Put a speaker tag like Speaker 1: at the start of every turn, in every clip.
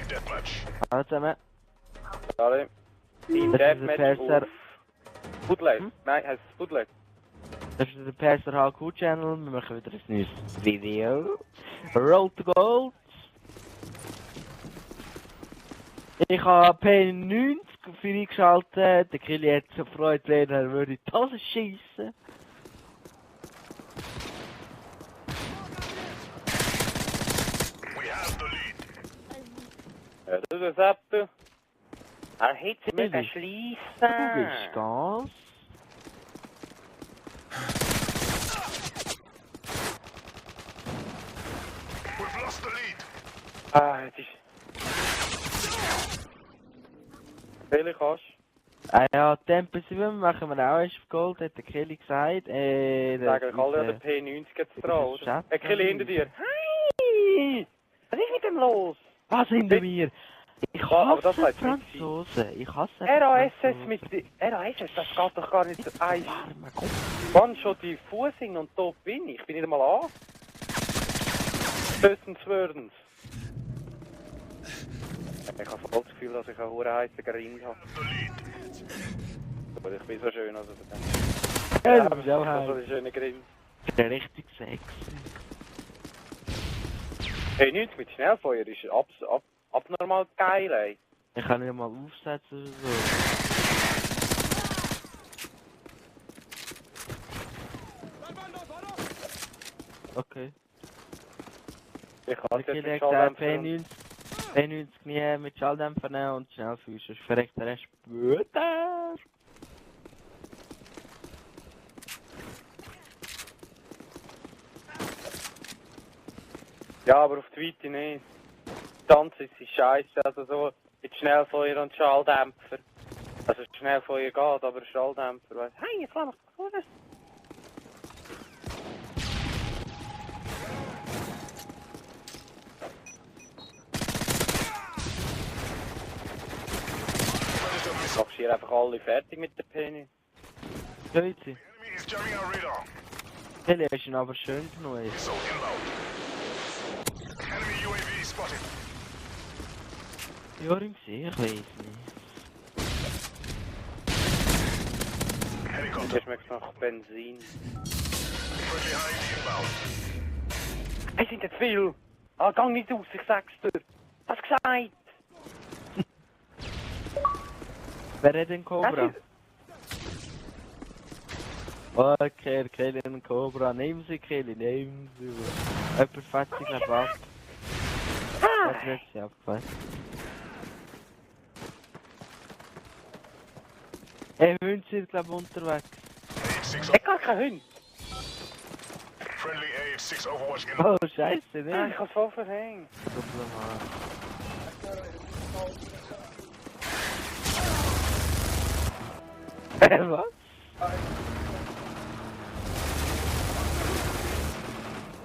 Speaker 1: Hallo zusammen.
Speaker 2: Hallo. Team
Speaker 1: Das ist der
Speaker 2: Deathmatch
Speaker 1: Perser.
Speaker 2: auf Foodlife. Nein, heißt es Foodlife?
Speaker 1: Das ist der Perser HQ Channel. Wir machen wieder ein neues Video. Roll to Gold. Ich habe P90 freigeschaltet. Der Killi hat so Freude, er würde in die Hose schiessen.
Speaker 2: Ja, das ist ab, du. Er hätte sie
Speaker 1: Really?
Speaker 2: schliessen.
Speaker 1: Du gibst Gas.
Speaker 2: Ah, jetzt ist... Welche kannst
Speaker 1: Ah ja, Tempo 7 machen wir auch erst auf Gold, hat der Killi gesagt.
Speaker 2: du? Sagen wir alle an der P90 jetzt dran, oder?
Speaker 1: Schatz.
Speaker 2: Ein Kill hinter dir. Hi! Was ist mit dem los?
Speaker 1: Was hinter mir? Ich
Speaker 2: aber das
Speaker 1: hasse
Speaker 2: heißt nicht
Speaker 1: Franzosen. Ich hasse
Speaker 2: RASS
Speaker 1: Franzosen.
Speaker 2: mit... RASS, das geht doch gar nicht so eins.
Speaker 1: Warme Gott.
Speaker 2: Wann schon die Fußing und da bin ich? Bin ich mal an? Höchstens Wördens. Ich habe voll das Gefühl, dass ich einen hohenheizigen Ring habe. Aber ich bin so schön, also von dem.
Speaker 1: Ja, du bist auch
Speaker 2: so
Speaker 1: heiß.
Speaker 2: einen schönen Grimm.
Speaker 1: Richtig sexy.
Speaker 2: Hey, nichts mit Schnellfeuer ist abnormal geil, ey.
Speaker 1: Ich kann nicht mal aufsetzen oder so. Okay.
Speaker 2: Ich kann
Speaker 1: Der
Speaker 2: es jetzt
Speaker 1: Killi
Speaker 2: mit
Speaker 1: hat gesagt,
Speaker 2: Schalldämpfer.
Speaker 1: P90 nie mit Schalldämpfer nehmen und schnell fühlen, sonst verreckt der Rest später.
Speaker 2: Ja, aber auf die Weite nicht. Tanz ist scheiße, also so mit Schnellfeuer und Schalldämpfer. Also Schnellfeuer geht, aber Schalldämpfer, weißt du. Hey, jetzt lass mich vor. Du machst hier einfach alle fertig mit der Penny.
Speaker 1: Grüezi. Killi ist ihn aber schön genug. Ja, im Gesicht, ich weiss nicht.
Speaker 2: Das schmeckt nach Benzin. Es sind jetzt viel. Ah, gang nicht aus, ich sag's dir. Hast gesagt?
Speaker 1: Wer hat den Cobra? Okay, Killi einen Cobra. Nehmen Sie, Killi, nehmen Sie. Jemand fährt sich gleich ab. Was wird sie abgefallen? Hey, Hunde sind glaub unterwegs.
Speaker 2: Ich gar kein Hund.
Speaker 1: Oh, scheiße,
Speaker 2: Ah,
Speaker 1: ne?
Speaker 2: ich hab's voll verhängt.
Speaker 1: Was?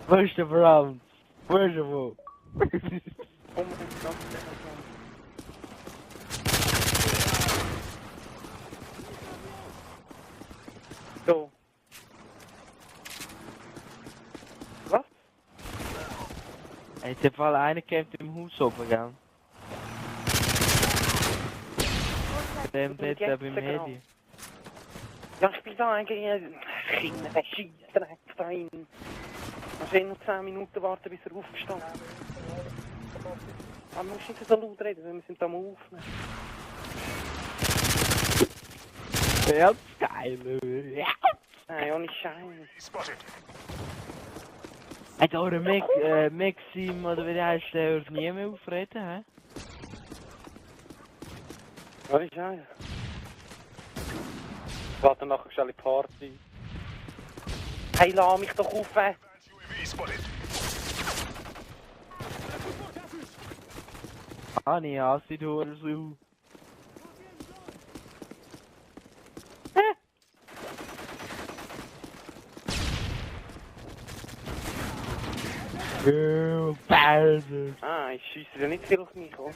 Speaker 1: Wo ist der Brown? Wo ist er wo?
Speaker 2: Unbedingt ganz So. Was?
Speaker 1: Hey, der Fall einer kämpft im Haus oben, gell? Dem dort da beim Handy.
Speaker 2: Ja, ich bin da eigentlich... Kinder, der Scheissdreck da rein. Muss noch 10 Minuten warten, bis er aufgestanden ist. Aber man muss nicht so laut reden, weil wir sind am Aufnehmen.
Speaker 1: Ja, geil, ja.
Speaker 2: Nein, ohne Scheiß.
Speaker 1: Hey, da der Maxim, oder wie der heißt, der hört nie mehr aufreden, hä?
Speaker 2: Ohne Scheiß. Ich warte nachher schnell in die Party. Hey, lass mich doch auf!
Speaker 1: Ah, nee, Acid Hurensu. Bowser.
Speaker 2: Ah, ich schiesse ja nicht viel auf mich, oder?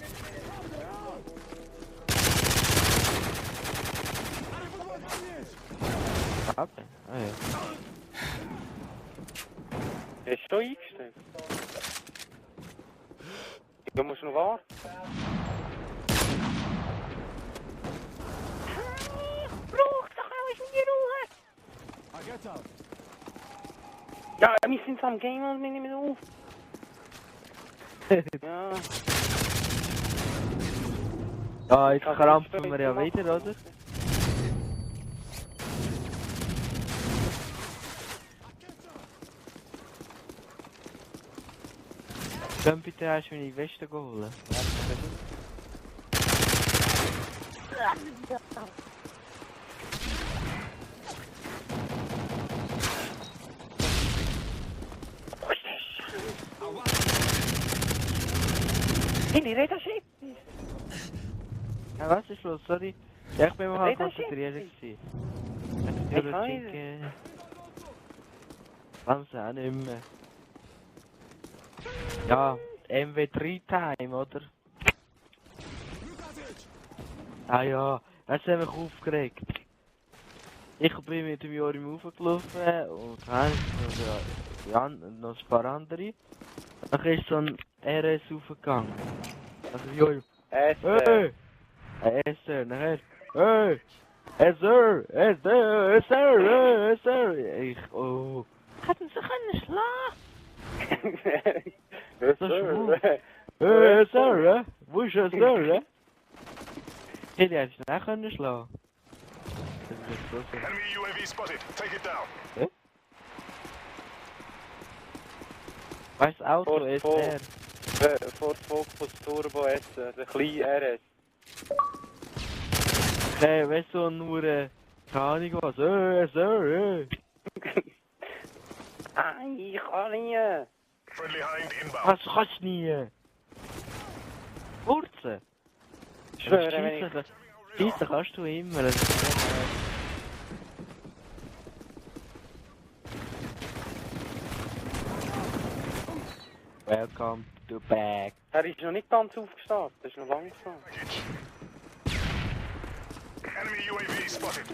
Speaker 1: Okay, ah ja.
Speaker 2: Er ist schon eingestellt. Du musst noch warten. Brauch doch alles in die Ruhe! Ja, wir sind am Game und wir nehmen auf. Ja.
Speaker 1: Ja, jetzt krampfen wir ja wieder, oder? Dann bitte hast du meine Weste geholt.
Speaker 2: Hey, die Räder schiebt.
Speaker 1: Ja, was ist los? Sorry. Ja, ich bin mal halt
Speaker 2: Räder
Speaker 1: konzentriert gewesen.
Speaker 2: Hey,
Speaker 1: Ich
Speaker 2: Feier.
Speaker 1: bin Langsam auch nicht mehr. Ja, MW3-Time, oder? Ah ja, das hat mich aufgeregt. Ich bin mit dem Jorim raufgelaufen und dann ja, noch ein paar andere. Dann ist so ein RS aufgegangen. Also Jorim, hey! Sir, nachher, hey! Sir! Sir! Ich, oh... Hätten sie können schlagen? So schwul. Sir, wo ist er, Sir? Hey, die hätten sie nicht können schlagen. Das ist jetzt so.
Speaker 3: Enemy UAV spotted. Take it down.
Speaker 1: Weißt du, Auto, SR.
Speaker 2: Ford Focus Turbo S, der kleine RS.
Speaker 1: Okay, weißt du, nur, keine Ahnung was. Sir,
Speaker 2: Nein, ich kann nicht.
Speaker 3: Friendly Hind inbound.
Speaker 1: Was kannst du nie? Furzen?
Speaker 2: Ich schwöre, wenn ich...
Speaker 1: Schiessen kannst du immer. Das ist Welcome to back.
Speaker 2: Er ist noch nicht ganz aufgestartet, das ist noch langsam.
Speaker 3: Package. Enemy UAV spotted.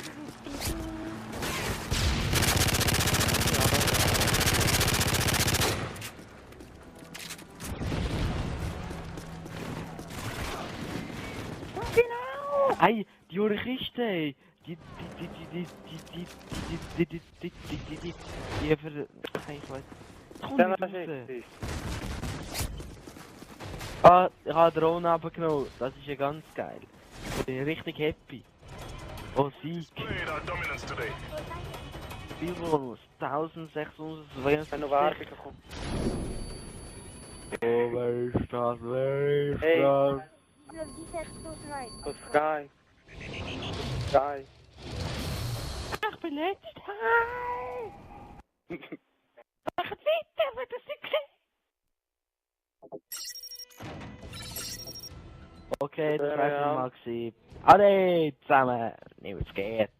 Speaker 2: Genau!
Speaker 1: Ei, die Urkiste, ey. Die für... Ich weiß. Komm
Speaker 2: Dann
Speaker 1: nicht
Speaker 2: hast
Speaker 1: raus.
Speaker 2: du
Speaker 1: Ah, ich habe Drohne abgenommen. Das ist ja ganz geil. Ich bin richtig happy. Oh, Sieg.
Speaker 3: Displayed our dominance today.
Speaker 1: Spielbonus 1622.
Speaker 2: Wenn noch Werbung kommt.
Speaker 1: Oh, wer ist das? Wer ist
Speaker 2: Hey.
Speaker 1: das?
Speaker 2: Oh, Sky. Sky.
Speaker 1: Ich bin letzt. Hi! Mach weiter, wenn das nicht okay, das war
Speaker 2: Ja.
Speaker 1: mal gewesen. Alle zusammen. Nimm's geht.